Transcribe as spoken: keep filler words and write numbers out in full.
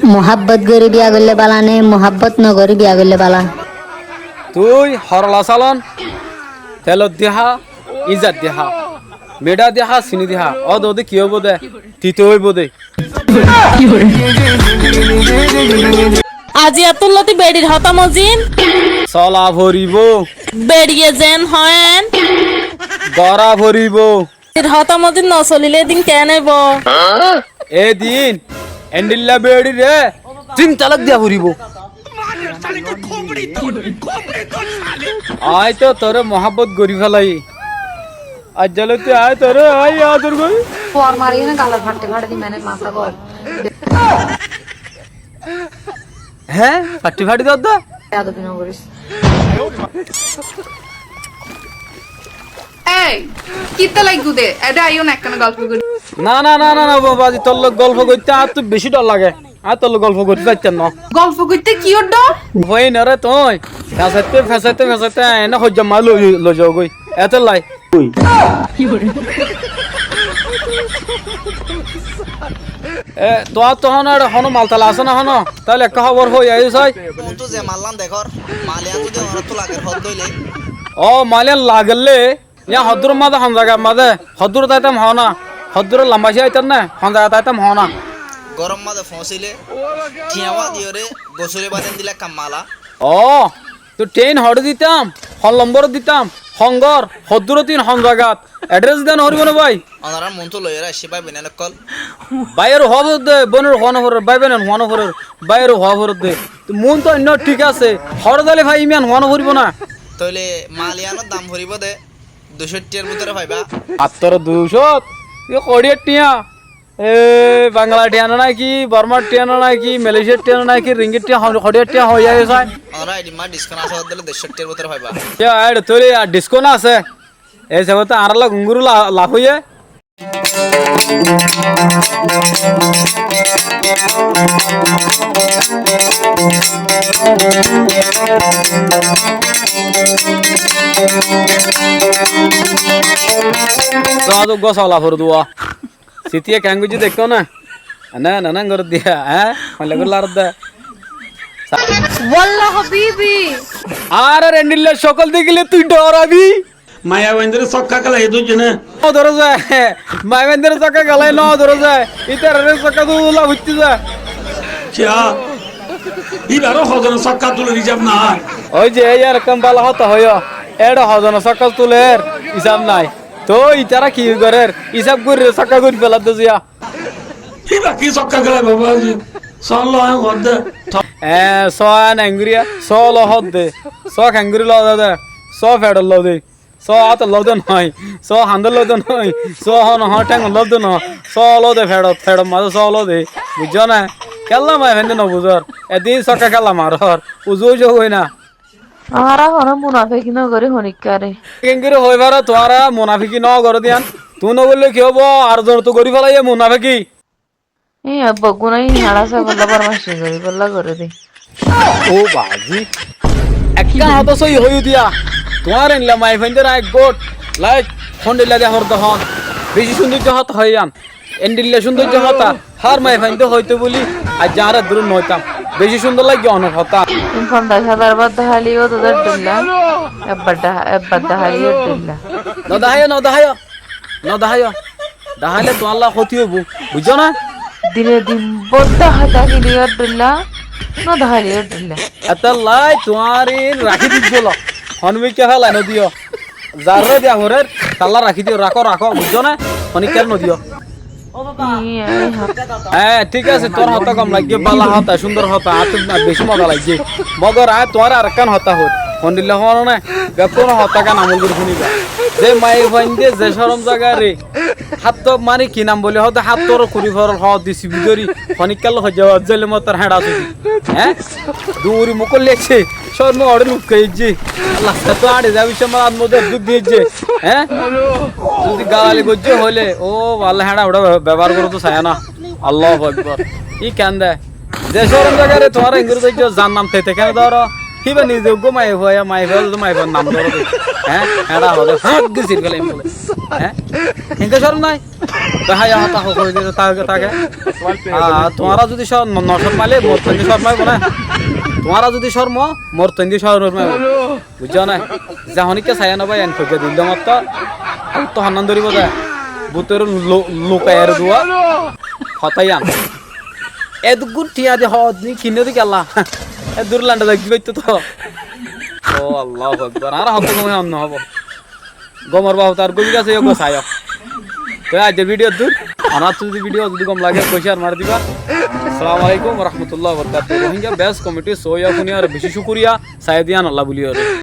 Muhábbot gorí biya goillé bála né, muhábbot nogorí biya goillé bála? Tui horola salon, telot di há, ízat di há, miçá di há, siní di há, óde óde ki óibo dé, tito óibo dé. Aijja tullóti beçir hotá mozin. Sola foribó. Beçiye zen hoó en. Gorá foribó. Beçir hotá mozin nosolilé edin keén óibo? Edin endilla beçiré tin talak diya foribó. Aññí toó toré muhábbot gorí félaiyi. Aijja lóti aññí toré aññí ador gorí. Tuáñr marí ene galor fattí fattí di mene masá gol. Hé? Fattí fattí dóddo? Beyadobi no goris. Ei, kitta laiggú de? Ede aiyó na, ekkán golfo gorí. Na, na, na, na, na, babaji, tor loi golfo goitté añáttu beci dhor lage. Aññí tor loi golfo goitté saittam no. Golfo goitté kiyór dhor? Hoi no re tui. Fesaitté, fesaitté, fesaitté, ene hoijjam ma loi, loi zagói. Etollai. E, tuáñr toóu honó, eçe honó maltal asé né honó? Táile ekká hóbor hoi aiyó sai. Tuñí ze mallán dekór, mal yián zodi onóttu lager hoddé óile. Ó, mal yián lagellé, yián hoddúr mazé, hon zagar mazé, hoddúr táitam hoó na, hoddúr lamba cí aitam né, hon zaga táitam hoó na. Górom mazé foóñsile, thiañ wá diyoré, gosóre báden dile ekkán mala. Ó, Tói théin hoçé ditam, hon lombórot ditam, hon gór, hoddúrot in, hon zagat, edres diya noforibó né bái? Onorár muúntu loiyóre aiccí bái boináin ókkol. Báiyoré hoó foredde, bóinoré hoó noforer, bái bóinan hoó noforer, báiyoré hoó foredde. Tói muúntu oinno thík asé, hoçé zaile faiyum yián hoó noforibó ná? Tóile mal yiánor dam foribó de, dui cót thiañr bútore faiba. Mattor dui cót? Yó hoçiyar thiañ? E, Bangla thiañ né náki, Bormar thiañ né náki, Malaysiar thiañ né náki, ringgit thiañ, hon-, hoçiyar thiañ hoiyá sai? Añára aidimma diskon asé, hoódde dui cót thiañr bútore faiba. Yá, añára tóile ar diskon asé. Ei hísabottú añára lagunguru la-, laf óiye. Tuáñr uggúa sola fori duwa. Sitiye keén goijjé deikkó na? Ene, ene, ene gorí diya, eé? Hoilla gorí laredde. Walla habibi. Añárar endilla cókol dekíle tui dhorabi. Maiyafuaindóre sókka kélaiyé dóijje né? No dóre za. Maiyafuaindóre sókka kélaiyé no dóre za. Ítararé sókka tula foittó za. Kiyá? Íbaró hozone sókka tuler hísab nái. Ói ze, yar ekkán bála hotá hoiyó. Éçe hozone sókka tuler hísab nái. Tói ítara ki gorér? Hísab goríre sókka gorí feladde ziya. Íba ki sókka kélai baba? Sóo loi hoódde. Eé, sóo en engoriya, sóo loi hoódde. Sóo kengori loi de, sóo feçot loi de. Sóo átot loi de noó, sóo hañdót loi de noó, sóo honó honó théngot loi de noó. Sóo loi de feçot, feçot mazé sóo loi de. Buijjó né? Kélla maiyafuainde nobuzór. Edin sókka kélla marór. Uzu ói zagói na. Añára honó munafiki nógorí honíkkáre. Kengori hoi faró tuáñra munafiki nógoró de yián? Tuñí nógoillé ki óibo? Ar zonottú gorí félaiye munafiki. Í abba gúna í hañçá ságolla bormaci goríbolla goré de. Ó bazi. Ekkán hotá sóiyi hoiyó diya. Tuáñr endilla maiyafuaindóre aññí gót, laik, hondilla diya forede hon. Beci cúndoijja hotá hoiyé yián. Endilla cúndoijja hotá hár maiyafuainde hoitó buli aijja añára dúrot noóitam. Beci cúndor laiggé onor hotá. Tin fonzaic házar bar deháliyo de dhoilla. Ebbar deha-, ebbar deháliyo dhoilla. Nodeháiyo, nodeháiyo. Nodeháiyo. Deháile tuáñlla hóti óibo. Buijjó ná? Dine din bodda hotá deháliyo dhoilla. Nodeháliyo dhoilla. Etállai tuáñr in rakí diyó. Honó mikká félai nodiyó. Zaré diya forer, talla rakí diyó, rakó, rakó, buijjó né? Honíkkar nodiyó. Hé, thík asé, tuáñr hotá gom laiggé, bála hotá, cúndor hotá, añáttu beci moza laiggé. Mogor aññí tuáñre arekkán hotá hoóir, hondilla fúno né, bekkúnor hotá gán amol gorí fúniba. Ze maiyafuainde, ze córom zagaré, Hátto mani ki nam boli hoóde, háttor kuri forol hoóde sibi dóri, honíkkalla hoijja bazzá óile mottor héñça sudi. Eé? Duri mukólla aiccé, córmo oçé lufkai aijjé. Allah, sá tó áñçi zai biccá mazé duk di aijjé. Eé? Zudi galali goijjé hoilé, ó Allah, héñça uçá be-, bebohár goró tó saiyó na. Allahu Akbar. Í keén de? Ze córom zagaré tuáñra engori dóijjo, zar nam tete kene dóro. Híba nize uggúa maiyafua, maiyafua zodi maiyafuar nam dóro de. Eé? Héñça hoóde, háñk di sir félaiyum bóle. Hé? Hénke córom nái? Beháya hotá hoó, hoó de táke, táke. Ar tuáñra zudi cór-, no, no córmaile, mortoindí córmaibo né? Tuáñra zudi córmo, mortoindí córmaibo. Buijjó né? Ze honikka saiyó no bái, en foijja dil de mottor. Bútto honnán dóribo de. Bútore lu-, lukai ere duwa. Hotá yián. Eddukkún thiañ di hoódde kinné de kiyólla. E dur landa zai ki goittó to. Ó Allahu Akbar. Añára hottó gom hé, hon no hobo. Gomor bafotar gobi gasé yó gom saiyó. Toi aijjar video dur. Añárar zudi video zudi gom lage, share mari diba. Assalamu alaikum wa rahmatullahi wa barakatuhu. Rohingya best comedy show yó fúniyore beci cúkuriya. Saiyó de yíanolla buliyore.